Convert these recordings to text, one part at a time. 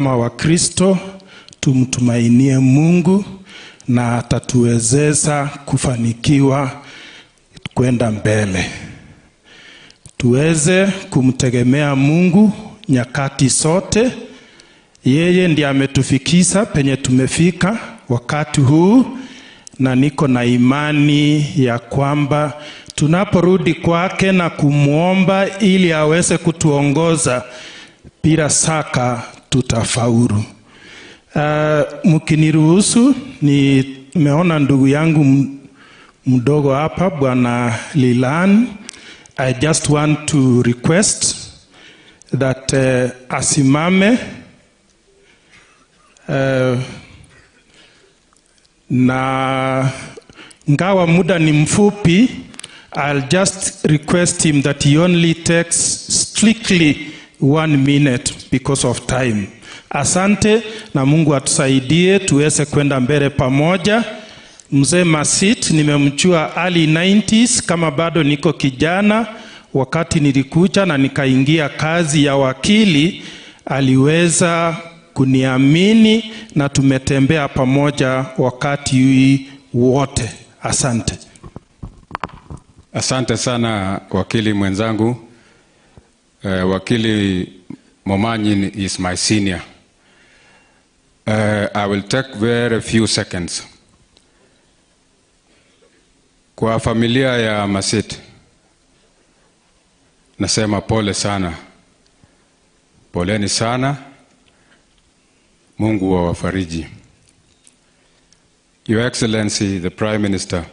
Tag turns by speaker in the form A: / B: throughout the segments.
A: Kama Wakristo tumtumainie Mungu na atatuwezesha kufanikiwa kwenda mbele. Tuweze kumtegemea Mungu nyakati zote. Yeye ndiye ametufikisha penye tumefika wakati huu, na niko na imani ya kwamba tunaporudi kwake na kumwomba ili aweze kutuongoza, bila shaka tutafaulu. Mkiniruhusu, nimeona ndugu yangu mdogo hapa Bwana Lilan. I just want to request that asimame na ngawa muda ni mfupi, I'll just request him that he only takes strictly 1 minute because of time. Asante na Mungu atusaidie tuweze kwenda mbele pamoja. Mzee Masit nimemjua early 90s kama bado niko kijana. Wakati nilikuja na nikaingia kazi ya wakili, aliweza kuniamini na tumetembea pamoja wakati wote. Asante.
B: Asante sana, wakili mwenzangu. Wakili Momanyi is my senior. I will take very few seconds. Kwa familia ya Masit, nasema pole sana, poleni sana, Mungu awafariji. Your Excellency, the Prime Minister,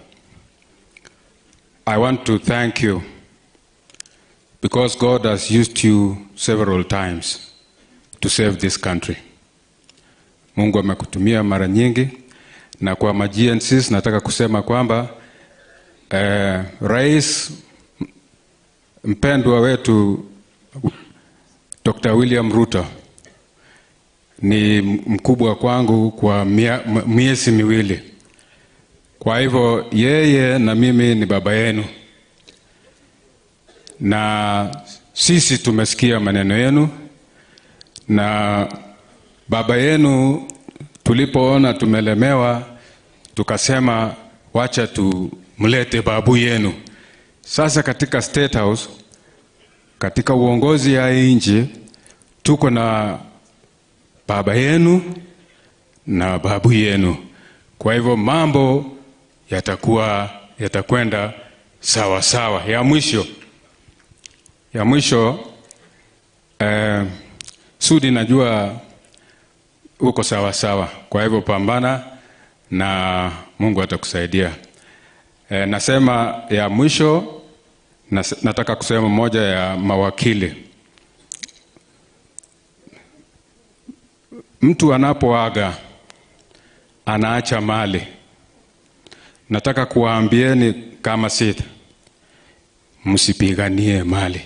B: I want to thank you because God has used you several times to save this country. Mungu amekutumia mara nyingi, na kwa ma GNCs nataka kusema kwamba Rais mpendwa wetu Dr. William Ruto ni mkubwa kwangu kwa miezi 2. Kwa hivyo yeye na mimi ni baba yenu, na sisi tumesikia maneno yenu, na baba yenu tulipoona tumelemewa, tukasema wacha tumlete babu yenu. Sasa katika State House, katika uongozi ya nchi, tuko na baba yenu na babu yenu. Kwa hivyo mambo yatakuwa yatakwenda sawa sawa. Ya mwisho, Sudi, najua uko sawa sawa, kwa hivyo pambana na Mungu atakusaidia. Nasema ya mwisho, nataka kusema moja ya mawakili. Mtu anapoaga anaacha mali. Nataka kuwaambieni kama sita, msipiganie mali.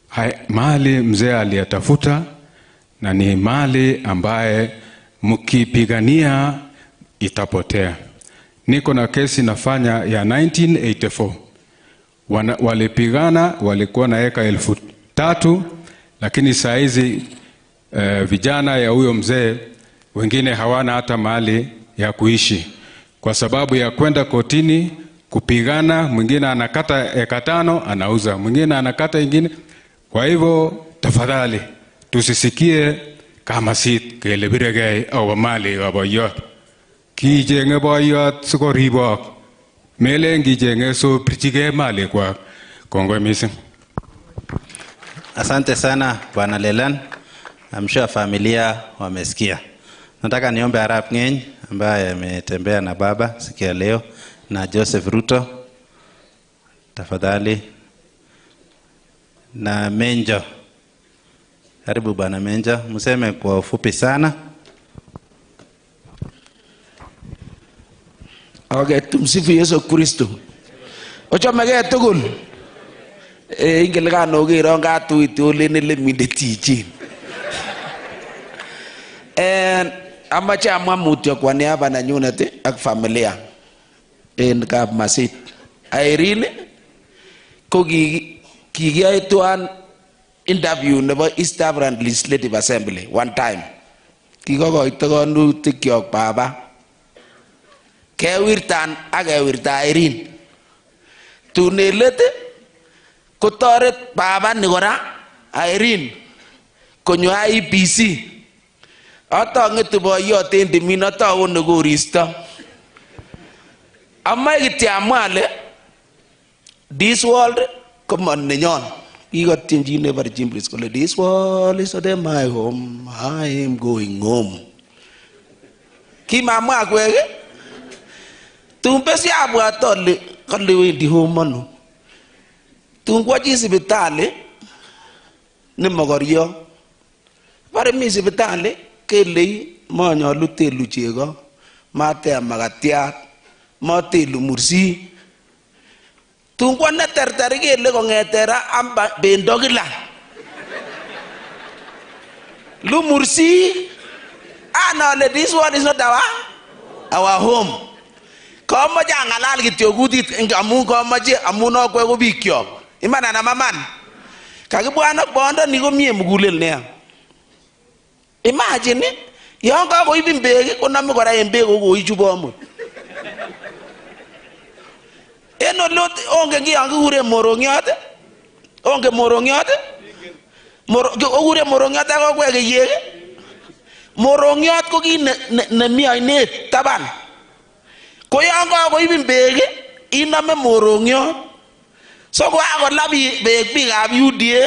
B: Hai, mali mzee aliyatafuta na ni mali ambaye mkipigania itapotea. Niko na kesi nafanya ya 1984. Walipigana, walikuwa na eka 3,000, lakini saa hizi vijana ya huyo mzee wengine hawana hata mali ya kuishi kwa sababu ya kwenda kotini kupigana. Mwingine anakata eka 5 anauza, mwingine anakata ingine. Kwa hivyo tafadhali tusisikie kama si kele biregei au mali wa boyot. Kichenge boyot sikoribok, melen kichenge so pirchigei malikwak. Kongoi missing.
C: Asante sana, Bwana Lelan. I'm sure familia wamesikia. Nataka niombe Arap Ngeny ambaye ametembea na baba siku ya leo na Joseph Ruto, tafadhali, na Menjo. Karibu, Bwana Menjo, mseme kwa ufupi sana.
D: Okay, tumsifu Yesu Kristo. Ochomegei tugul. Eh, ingen kan okeron katuit olen ele minde chichin. En amache amwa mutyo kwa niaba nenyunet ak familia en kap Masit. Irene ko kikiyoe tuan. interview nebo East African Legislative Assembly one time. Kikokoito konutikyok baba. Kewirtan ak kewirta Irene. Tun en let kotoret baba ni kora Irene konyo IEBC. Atong'etu boyot en timin ataone koristo. Amoe kityo amwa ale this world komonenyon. Kikotyen chi nebore Jimbris kole this world is not my home, I am going home. Kimamwa kwek tun besyo abwat ale kole wendi home ano. Tun kwo chi sipitali ne mokoryo. Bore mi sipitali kelei monyolu telu chego, mateam makatiat, matelu mursik. Tun kwo neterter kele kong'eten ra am bendo kila. Lu mursik. Ana ale this one is not our home. Kamoche ang'alal kityo kutit amun kamoche amun akwek ko bikyok. Iman anan maman. Kakibwan ak bondoni komie mugulel nea. Imagine yon kakoibin beek konome kora en beek kokoichu bomut. En olot ongen ki yon kikuren morong'yot, ongen morong'yot, okuren morong'yot ak okwek keyek. Morong'yot ko kit nemi oinet taban. Ko yon kakoibin beek inome morong'yot. So kokakola beek biikab UDA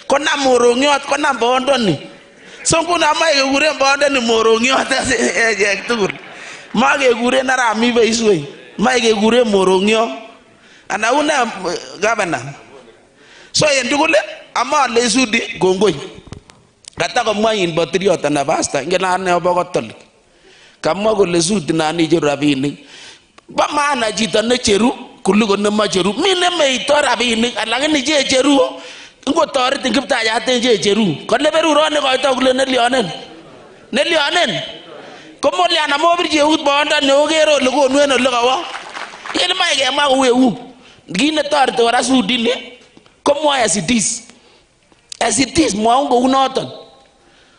D: konam morong'yot konam bondoni. So nguno moe kekuren bondoni morong'yot echek tugul. Moe kekuren arap mi beiswei. Moe kekuren morong'yot. Ana une gavana. So en tugul amole Sudi kongoi. Katakomwa in patriot ana pastor ingen ane obo Catholic. Kamwa kole Sudi nan icheru rabinik. Bo maana chito necheru kuliko nemocheru. Mi nemeito rabinik lakini checheru ngotoretin Kiptayat en checheru. Kole beruroni koito kole nelyonen. Nelyonen. Komolyan amobirchi eut bondoni okere ole konu en ole kowo. Kele moe kemwa kou eu. Kit netoreti kora Sudi ni komwoe as it is. As it is mwaun kounoton.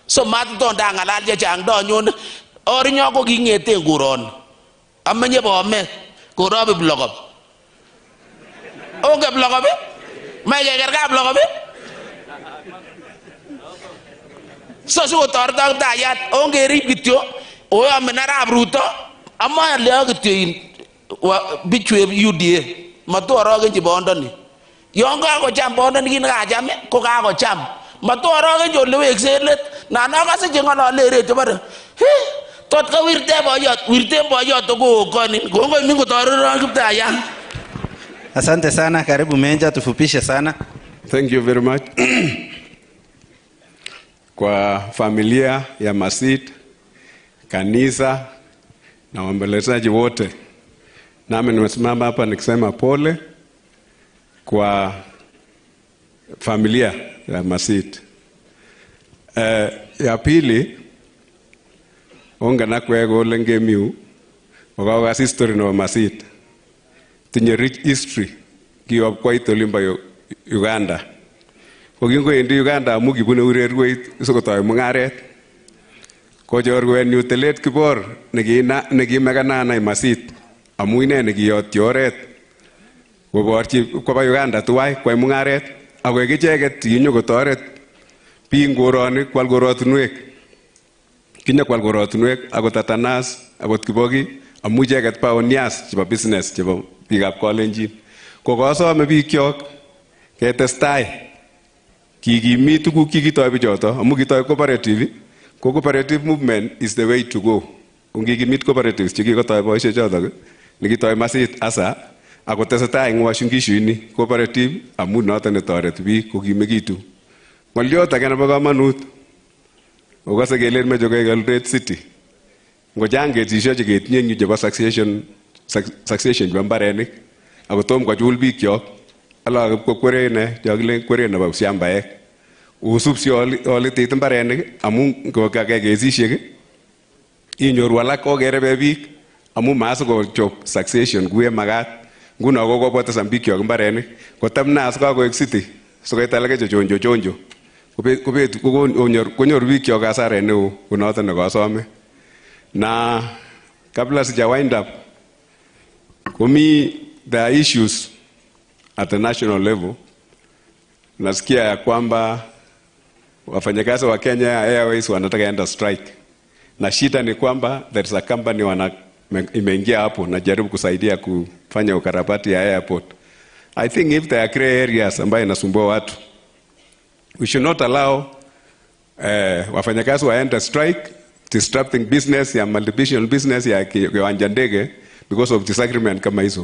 D: So matotonda ang'alal chechang ndonyone orinyon ko king'eten koroni. Amenye Bomet korobi Blokop. Ongen Blokop? Moe kekerkei Blokop? So sikotoretok Kiptayat ongerib kityo oyomin arap Ruto amoe aleo kityo in bichueb UDA matoorokenchi bondoni. Yon kakocham bondoni kit nekacham ko kakocham. Matoorokenchi olewekse let. Nan akose cheng'olole en radio bore tot kowirten boyot, wirten boyot kokookonin. Kongoi Mungu toreton Kiptayat.
C: Asante sana, karibu Menja, tufupishe sana.
E: Thank you very much. Kwa familia ya Masit, kanisa na waombolezaji wote. Nami nimesimama hapa nikisema pole kwa familia ya Masit. Ya pili, ongen akwek ole ngemiu, okakas history nebo Masit. Tinye rich history kiyob koit olimbo Uganda. Ko kingowendi Uganda amu kibune urerweit sikotoi mung'aret. Ko chorwenyu Telet Kibor nekimekana Masit amu ine nekiyotyi oret koborchi koba Uganda tuwai kwai mung'aret akoek icheket kinyokotoret biik koroni kwal korotinwek. Kinyokwal korotinwek akot Atanas akot Kiboki amu icheket pioneers chebo business chebo biikab Kalenjin. Ko kasome biikyok ketestai kikimit tuguk chekitoi bichoto amu kitoi cooperative. Ko cooperative movement is the way to go. Ngikimit cooperatives chekikotoi boisiechotok nekitoi Masit asa akotesetai eng Uasin Gishu ini cooperative amu noto netoreti biik kokimekitu. Ng'oliot age nebo komonut okose kelen moche koik Eldoret City. Ngochang kesisiek cheketinye eng yu chebo succession chebo mbarenik ako tom kochul biikyok alak kokwere ine cho kilen kweret nebo shambaek. Usub si olitit mbarenik amu ngokakee kesisiek inyoru alak kokerebe biik amu masikochop succession kou yemakat. Nguno kokobotesan biikyok mbarenik kotam nas kakoek city sikoit alake che chonjo chonjo. Kobet konyor biik kyok hasaret neo. Konoto nekasome. Na kabla sija wind up, komi, there are issues at the national level. Nasikia ya kwamba wafanyakazi wa Kenya Airways wanataka enda strike, na shida ni kwamba there is a company imeingia hapo najaribu kusaidia kufanya ukarabati ya airport. I think if there are grey areas ambayo inasumbua watu, we should not allow wafanyakazi waende strike, disrupting business ya multinational business ya kiwanja ndege because of disagreement kama hizo.